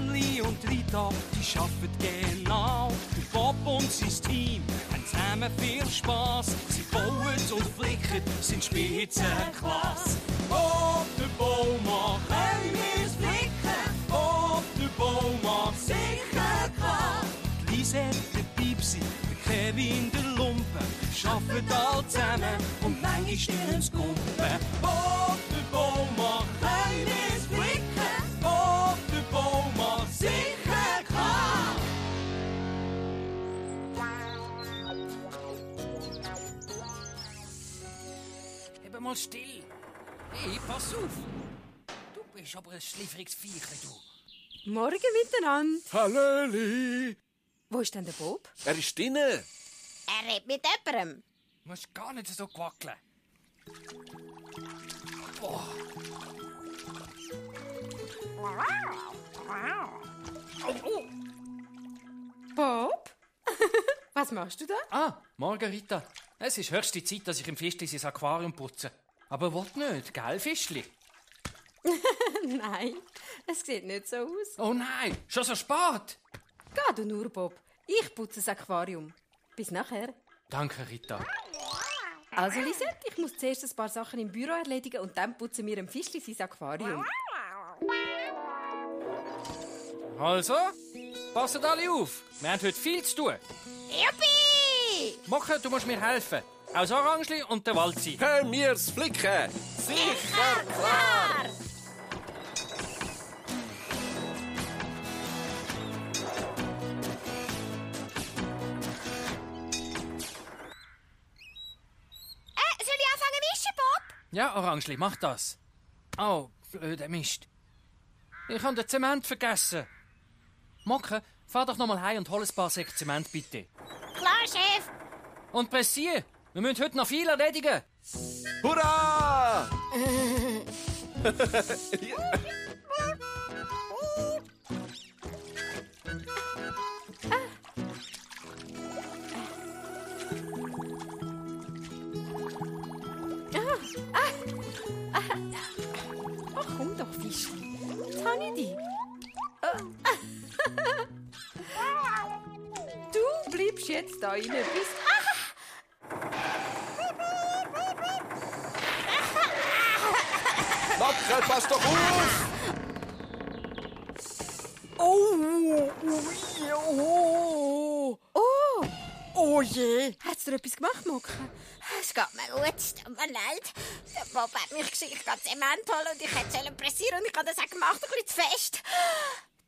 Vrenli und Rita, die arbeiten genau. Der Bob und sein Team haben zusammen viel Spass. Sie bauen und flicken, sind Spitzenklasse. Bob, der Baumann, können wir's flicken? Bob, der Baumann, sicher klar. Die Lisette, der Piepsi, der Kevin, der Lumpen, arbeiten alle zusammen und manchmal stirnen's Gumpen. Bob, der Baumann, können wir's flicken? Bob, der Baumann, sicher klar. Eben mal still. Hey, pass auf. Du bist aber ein schläfriges Viech, du. Morgen miteinander. Hallöli! Wo ist denn der Bob? Er ist drinnen. Er redet mit jemandem. Du musst gar nicht so quackeln. Bob? Was machst du da? Ah, Margarita. Es ist höchste Zeit, dass ich im Fischli sein Aquarium putze. Aber wollt nicht, gell, Fischli? Nein, es sieht nicht so aus. Oh nein, schon so spät. Geh du nur, Bob. Ich putze das Aquarium. Bis nachher. Danke, Rita. Also, Lisette, ich muss zuerst ein paar Sachen im Büro erledigen und dann putzen wir dem Fischli sein Aquarium. Also, passet alle auf. Wir haben heute viel zu tun. Juppie! Moche, du musst mir helfen. Auch das Orangeli und der Walzi. Können wir's flicken? Sicher klar! Soll ich anfangen mischen, Bob? Ja, Orangeli, mach das. Oh, blöder Mist. Ich habe den Zement vergessen. Moche, fahr doch noch mal heim und hol ein paar Säcke Zement, bitte. Klar, Chef. Und pressier. Wir müssen heute noch viel erledigen. Hurra! Ach, komm doch, Fischli. Jetzt habe ich dich. Du bleibst jetzt da rein bis... Matke, pass doch auf! Oh je! Hat's dir etwas gemacht, Mokka? Es geht mir gut, es tut mir leid. Der Bob hat mich geschickt, ich gehe Zement holen und ich hätte pressieren und ich habe das auch gemacht, ein bisschen zu fest.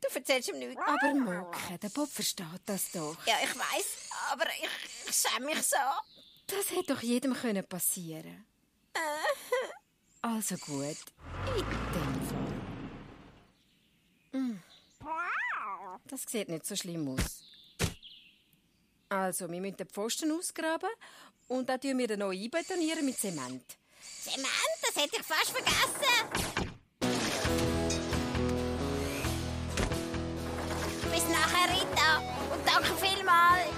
Du erzählst ihm nichts. Aber Mokka, der Bob versteht das doch. Ja, ich weiss, aber ich schäme mich so. Das hätte doch jedem passieren können. Also gut, in dem Fall. Das sieht nicht so schlimm aus. Also, wir müssen den Pfosten ausgraben und dann tun wir den neu einbetonieren mit Zement. Zement? Das hätte ich fast vergessen. Bis nachher, Rita. Und danke vielmals.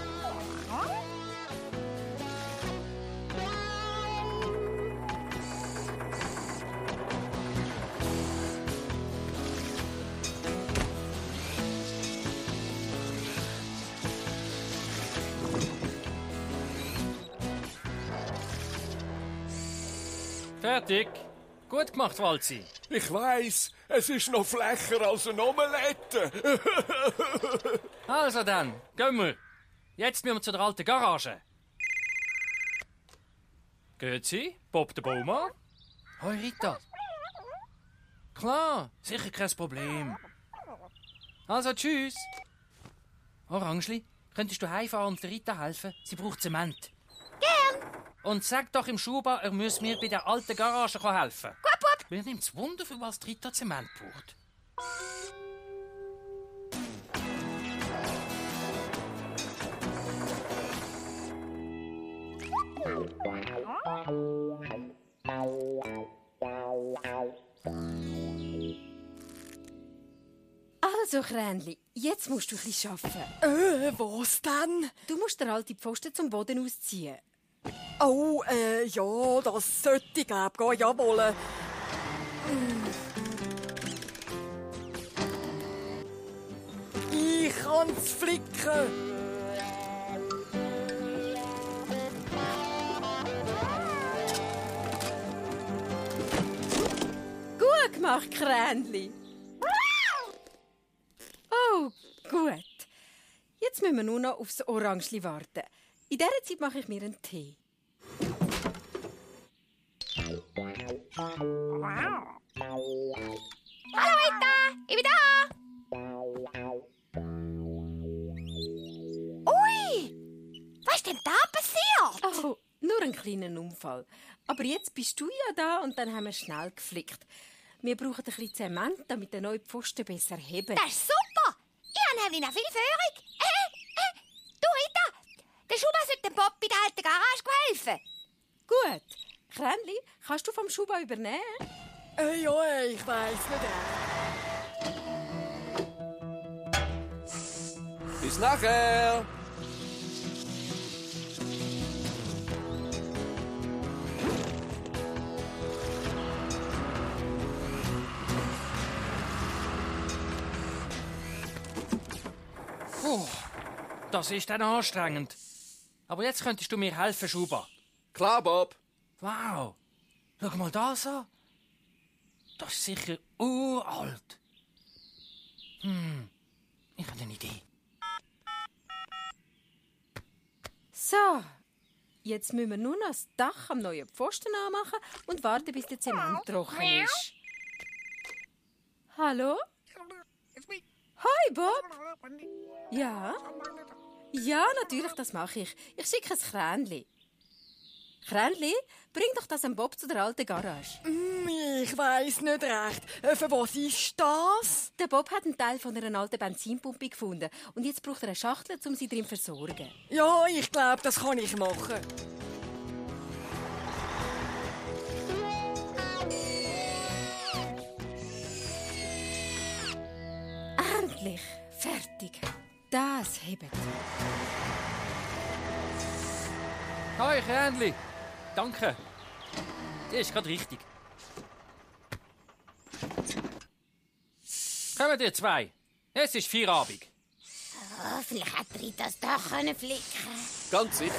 Fertig. Gut gemacht, Walzi. Ich weiss, es ist noch flächer als eine Omelette. Also dann, gehen wir. Jetzt müssen wir zu der alten Garage. Grüezi, Bob der Baumann. Hoi, Rita. Klar, sicher kein Problem. Also, tschüss. Orangeli, könntest du heimfahren und der Rita helfen? Sie braucht Zement. Gern. Und sag doch im Schuber, er muss mir bei der alten Garage helfen. Gut, Bob. Mir nimmt's Wunder, für was die Rita Zement braucht. Also, Kränli, jetzt musst du ein bisschen arbeiten. Was denn? Du musst den alten Pfosten zum Boden ausziehen. Oh, ja, das sollte ich gehen, jawohl. ganz flicken. Gut gemacht, Kränli. Oh, gut. Jetzt müssen wir nur noch aufs Orangeli warten. In dieser Zeit mache ich mir einen Tee. Hallo Rita, ich bin da. Ui, was ist denn da passiert? Oh, nur ein kleiner Unfall. Aber jetzt bist du ja da und dann haben wir schnell geflickt. Wir brauchen ein bisschen Zement, damit der neue Pfosten besser heben. Das ist super. Ich habe nämlich noch viel Führung. Du Rita, der Schuba sollte dem Bob bei der alten Garage helfen. Gut. Kränli, kannst du vom Schuba übernehmen? Ja, ich weiss nicht. Bis nachher! Puh, das ist dann anstrengend. Aber jetzt könntest du mir helfen, Schuba. Klar, Bob. Wow, schau mal das an. Das ist sicher uralt. Ich habe eine Idee. So, jetzt müssen wir nur noch das Dach am neuen Pfosten anmachen und warten, bis der Zement trocken ist. Hallo? Hi, Bob. Ja? Ja, natürlich, das mache ich. Ich schicke ein Kränli. Kränli, bring doch das am Bob zu der alten Garage. Ich weiss nicht recht. Für was ist das? Der Bob hat einen Teil von einer alten Benzinpumpe gefunden und jetzt braucht er eine Schachtel, um sie drin zu versorgen. Ja, ich glaube, das kann ich machen. Endlich, fertig. Das hebt. Hi, Kränli. Danke. Die ist gerade richtig. Kommen ihr zwei. Es ist Feierabend. Oh, vielleicht hätte Rita das Dach flicken. Ganz sicher.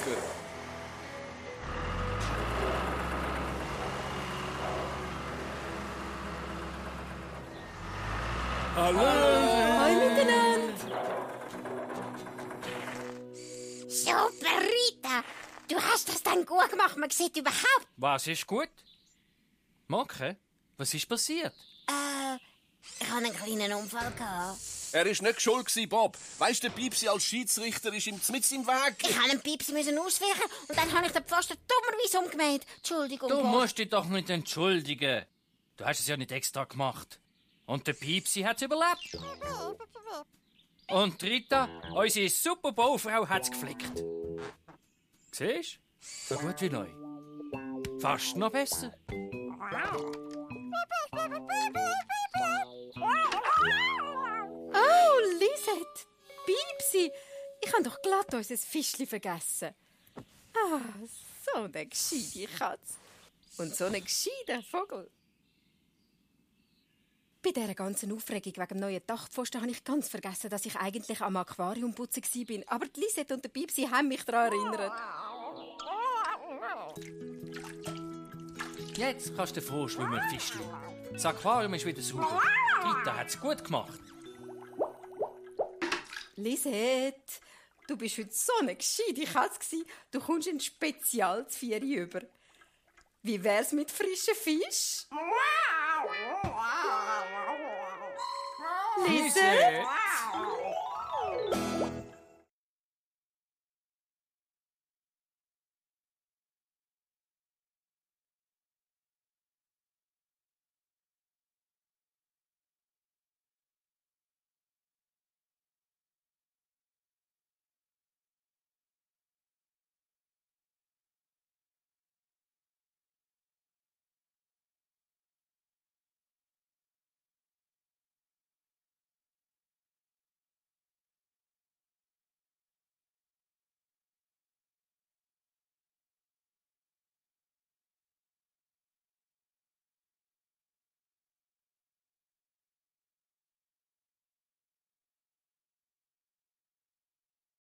Hallo miteinander. Super, Rita. Du hast das dann gut gemacht. Man sieht überhaupt... Was ist gut? Moke, was ist passiert? Ich hatte einen kleinen Unfall gehabt. Er war nicht schuld, Bob. Weisst du, der Piepsi als Schiedsrichter ist ihm mit im Weg. Ich musste einen Piepsi ausweichen und dann habe ich den Pfosten dummerweise umgemäht. Entschuldigung, Du Bob. musst dich doch nicht entschuldigen. Du hast es ja nicht extra gemacht. Und der Piepsi hat es überlebt. Und Rita, unsere super Baufrau, hat es geflickt. Siehst du? So gut wie neu. Fast noch besser. Oh, Lisette, Piepsi, ich habe doch glatt unser Fischli vergessen. Ah, so eine gescheite Katze. Und so ein gescheiter Vogel. Bei dieser ganzen Aufregung wegen dem neuen Dachpfosten habe ich ganz vergessen, dass ich eigentlich am Aquarium putzen war. Aber die Lisette und der Piepsi haben mich daran erinnert. Jetzt kannst du froh schwimmen, Fischli. Das Aquarium ist wieder sauber. Rita hat es gut gemacht. Lisette, du bist heute so eine gescheite Katze. Du kommst in Spezial zu 4 über. Wie wär's mit frischen Fisch? Lisette?